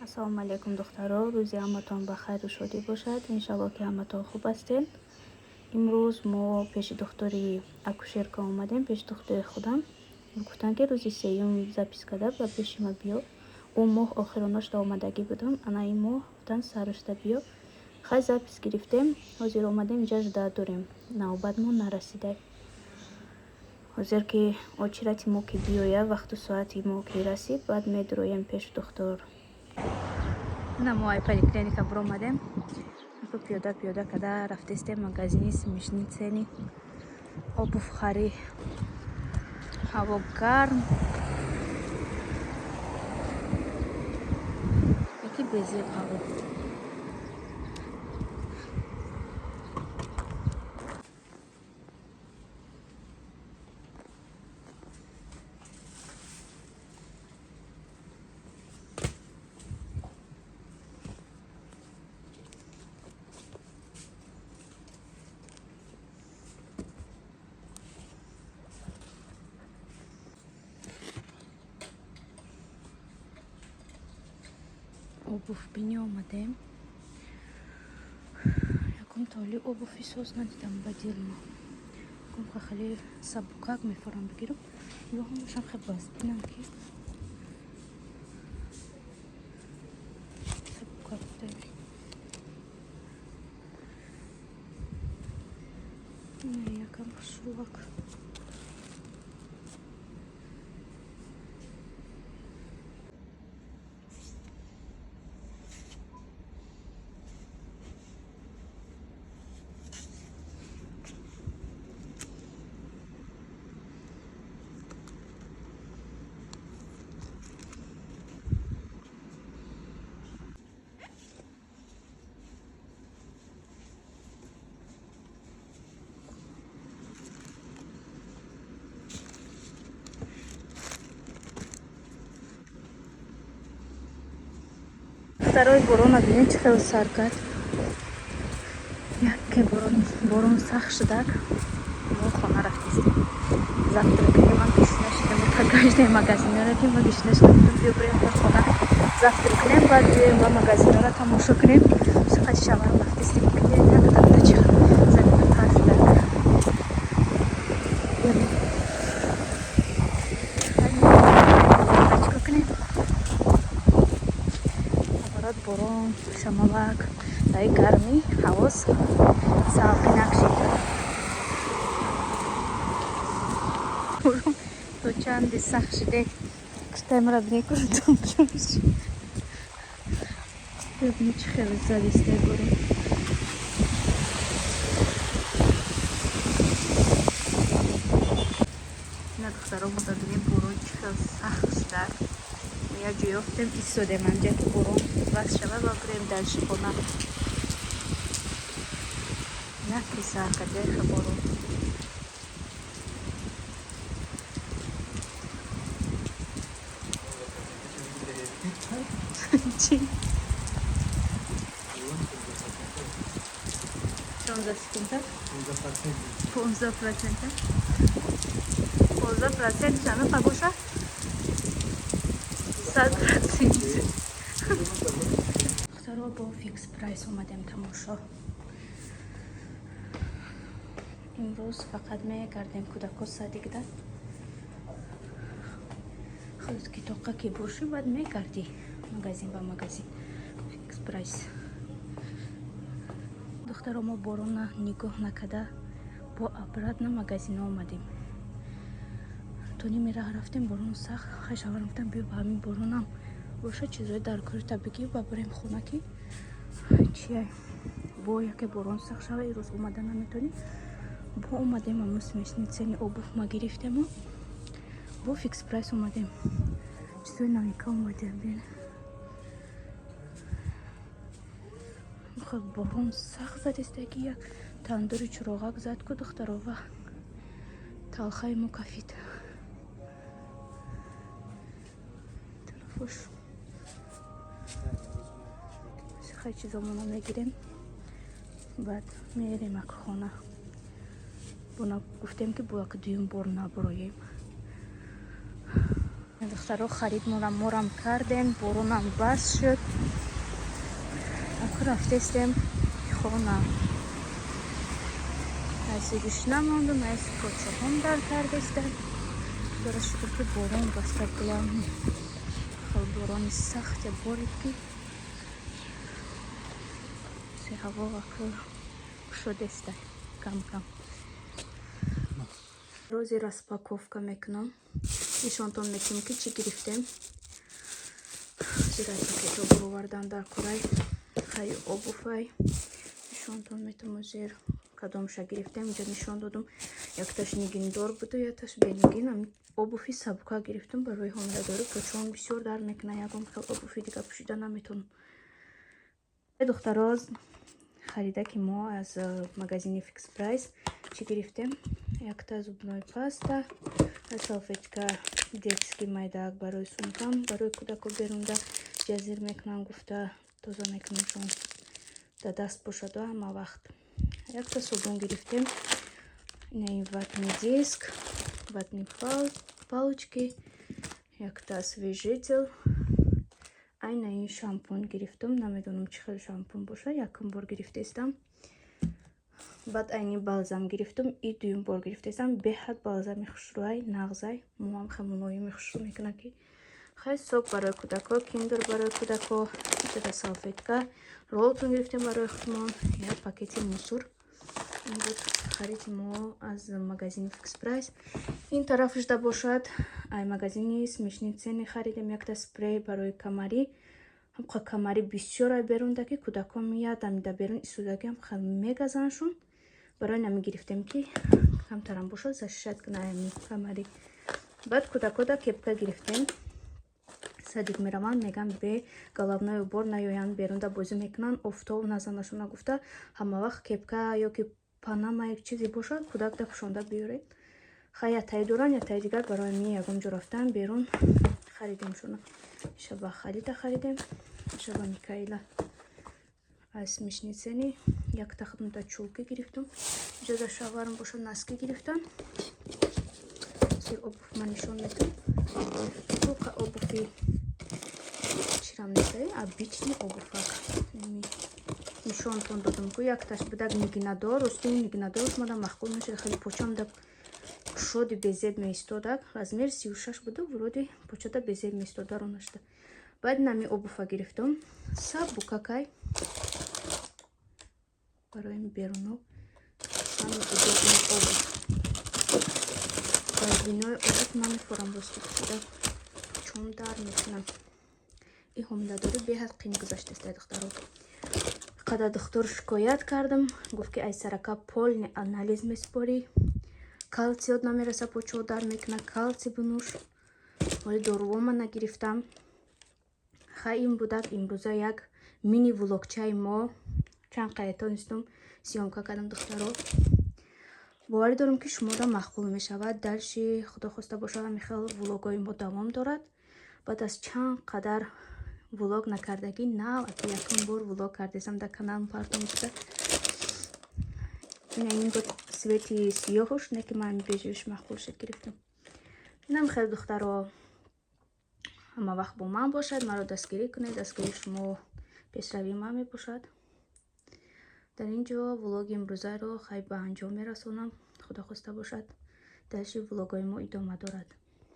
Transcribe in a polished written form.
Ассалому алайкум, духтаро. Рӯзи ҳаматон ба хайру шодӣ бошад. Иншаллоҳ, ки ҳаматон хуб ҳастед. Имрӯз мо пеши духтури акушерка омадем, пеши духтури худам. Гуфтанд, ки рӯзи сеюм запись карда ба пеши ма биё. Ӯ моҳ охиронашда омадагӣ будам, ана ин моҳ гуфтанд, сарашда биё. Хай, запись гирифтем, ҳозир омадем, инҷа ждать дорем. Навбатмон нарасида. Ҳозир ки очереди мо ки биёяд, вақту соати мо ки расид, баъд медуроем пеши духтур. Ина мо ай поликлиника биромадем. Пиёда пиёда када рафтестем магазини смешные цены. Обувь харӣ. Ҳаво гарм. Яки безеб ҳаво. Обувь бинӣ омадем. Якум толи обуви соз надидам ба дилма. Якум хеле сабукак мефорам бигирам. Ё ҳамашам хел вазбинам, ки сабукак будаги. Якам хушрӯвак. Духтарои, борона бинед, чӣ хел сар кард. Яке борон, борон сахт шудак. Мо хона рафтистем. Завтрак кунем, ман гишна шудам. Пагаждаи магазинора ки ма гишна шудам. Биё бирем ба хона. Завтрак кунем, баъд биёем ба магазинора тамошо кунем. Сухати шаварам рафтистем. Як дақиқа чӣ хел замина тар шудак. Чикор кунем? Наоборот, борон, шамалак, дар гармӣ ҳаво салқинак шид. Борон то чанде сахт шиде. Куштаймара бинед, куртам. Бибинед, чӣ хеле задисте борон. Ина, духтаро, мо бинем, борон чӣ хел сахт шудак. Мо як ҷо ёфтем, истодем ҳамҷа, ки борон бас шавад ва бирем дальше хона. Яке сар кард борон. Чӣ? 16 секунда? 15%. 15% чанд боша? 100%. Духтаро, бо Фикс Прайс омадем тамошо. Имрӯз фақат мегардем, кӯдако садикда. Худ ки тоқа ки бошӣ, баъд мегардӣ магазин ба магазин. Фикс Прайс. Духтаро, мо борона нигоҳ накарда бо обратно магазино омадем. То ними раҳ рафтем, борон сахт. Хай, шаварам гуфтам, биё, ба ҳамин боронам боша, чизои дар корита бигир ва бирем хона, ки чия, бо яке борон сахт шава, ирӯз омада наметонем. Бо омадем, аммо смешные цены обувь ма гирифтему бо Фикс Прайс омадем. Чизои навика омадем, бин. Хоб, борон сахт задистаги, як тандури чуроғак зад ку, духтаро, ва талхаи мо кафид. Тарафош хай чизомона мегирем, баъд мерем ак хона. Бона гуфтем, ки бо як дуюм бор набуроем. Духтаро, харид морам кардем, боронам бас шуд. Аку рафтестем хона. Айси гушна мондум, айси почаҳом дар кардестем. Худоро шукр, ки борон баста. Главное, хел борони сахте борид, ки се ҳаво аку кушодеста кам кам. Рӯзи распаковка мекунам, нишонтон метиҳем, ки чӣ гирифтем. Зира пакетҳо буровардан дар курай. Хай, обувь ай нишонтон метавам, зер кадомша гирифтем. Инҷа нишон додум, якташ нигиндор буду, якташ бенигин. Обувь и сабука гирифтам барои ҳомиладорӣ, почаҳом бисёр дард мекунад, ягон хел обувь и дига пӯшида наметавонам. Духтаро, харида ки мо аз магазини Фикс Прайс чӣ гирифтем? Якта зубной паста, салфетка детский майдаак барои сумкам, барои кӯдако берунда ҷазир мекунам гуфта, тоза мекунамшон, да даст бошаду ҳама вақт. Якта собун гирифтем, инаи ватный диск, ватный палочки, якта освежитель, айна ин шампун гирифтам. Намедонам, чӣ хел шампун бошад, якум бор гирифтаистам. Баъд айни балзам гирифтам и дуюм бор гирифтаистам. Беҳад балзами хушрӯай, нағзай, мӯам хел мулоими хушрӯ мекунад. Ки хай, сок барои кӯдако, Киндер барои кӯдако, ҷада салфетка, Роллтон гирифтем барои худмон, як пакети мусор. Ин буд хариди мо аз магазини Фикс Прайс. Ин тарафашда бошад, ай магазини Смешные цены харидем якта спрей барои комары. Ҳамқа комары бисёр ай берунда, ки кӯдакон меяд, амида берун истодагиам хел мегазаншон. Барои нами гирифтем, ки камтарам бошад, защищать кунад ами комары. Баъд кӯдакода кепка гирифтем, садик мераванд, меган, бе головной убор наёянд, берунда бозӣ мекунанд, офтоб назанашона гуфта, ҳама вақт кепка ё ки панама, як чизе бошад, кӯдак да пӯшонда биёред. Хай, ятаи доранд, ятаи дигар барои ми ягон ҷо рафтан берун харидемшона. Шаба Халида харидем, шаба Микаила. Аз Смешные цены якта худмда чулки гирифтам, иҷоза шаварм бошад, носки гирифтам. Зир обувь ман нишон метам. Тока обувь и чирам нестай, обычный обувь ак нишонтон додам ку, якташ будак нигинадор. Рости, нигинадор мада маъқул мешад, хеле почамда кушоди безеб меистодак. Размер 36 буда, вроде почада безеб меистода ронашда. Баъд нами обувь а гирифтам, сабукакай, барои беруно самый удобный обувь. Винои обувь намефорам, рости, пӯшида чом дар мекунам. И ҳомиладорӣ беҳад қин гузаштааст, духтаро. Қадар духтур шикоят кардам, гуфт, ки ай сарака полный анализ месупорӣ, калсиёт намераса, почаҳо дар мекунад, калсий бинӯш. Вале доруома нагирифтам. Хай, ин будак имрӯза як мини влог чаи мо. Чанд қаятонистум съёмка кардам, духтаро. Боварӣ дорам, ки шумода маъқул мешавад. Дальше, худо хоста бошад, ҳамин хел влогҳои мо давом дорад. Баъд аз чанд қадар влог накардагӣ, нав аки якум бор влог кардесам дар каналам партом гуфта. Ина ин буд цвет и сиёҳуш, не ки ман бежевиш маъқул шуд, гирифтам. Инам хел, духтаро, ҳама вақт бо ман бошад, маро дастгирӣ кунед. Дастгирии шумо пешравии ман мебошад. Дар ин ҷо влоги имрӯзаро хай ба анҷом мерасонам. Худо хоста бошад, дальше влогҳои мо идома дорад.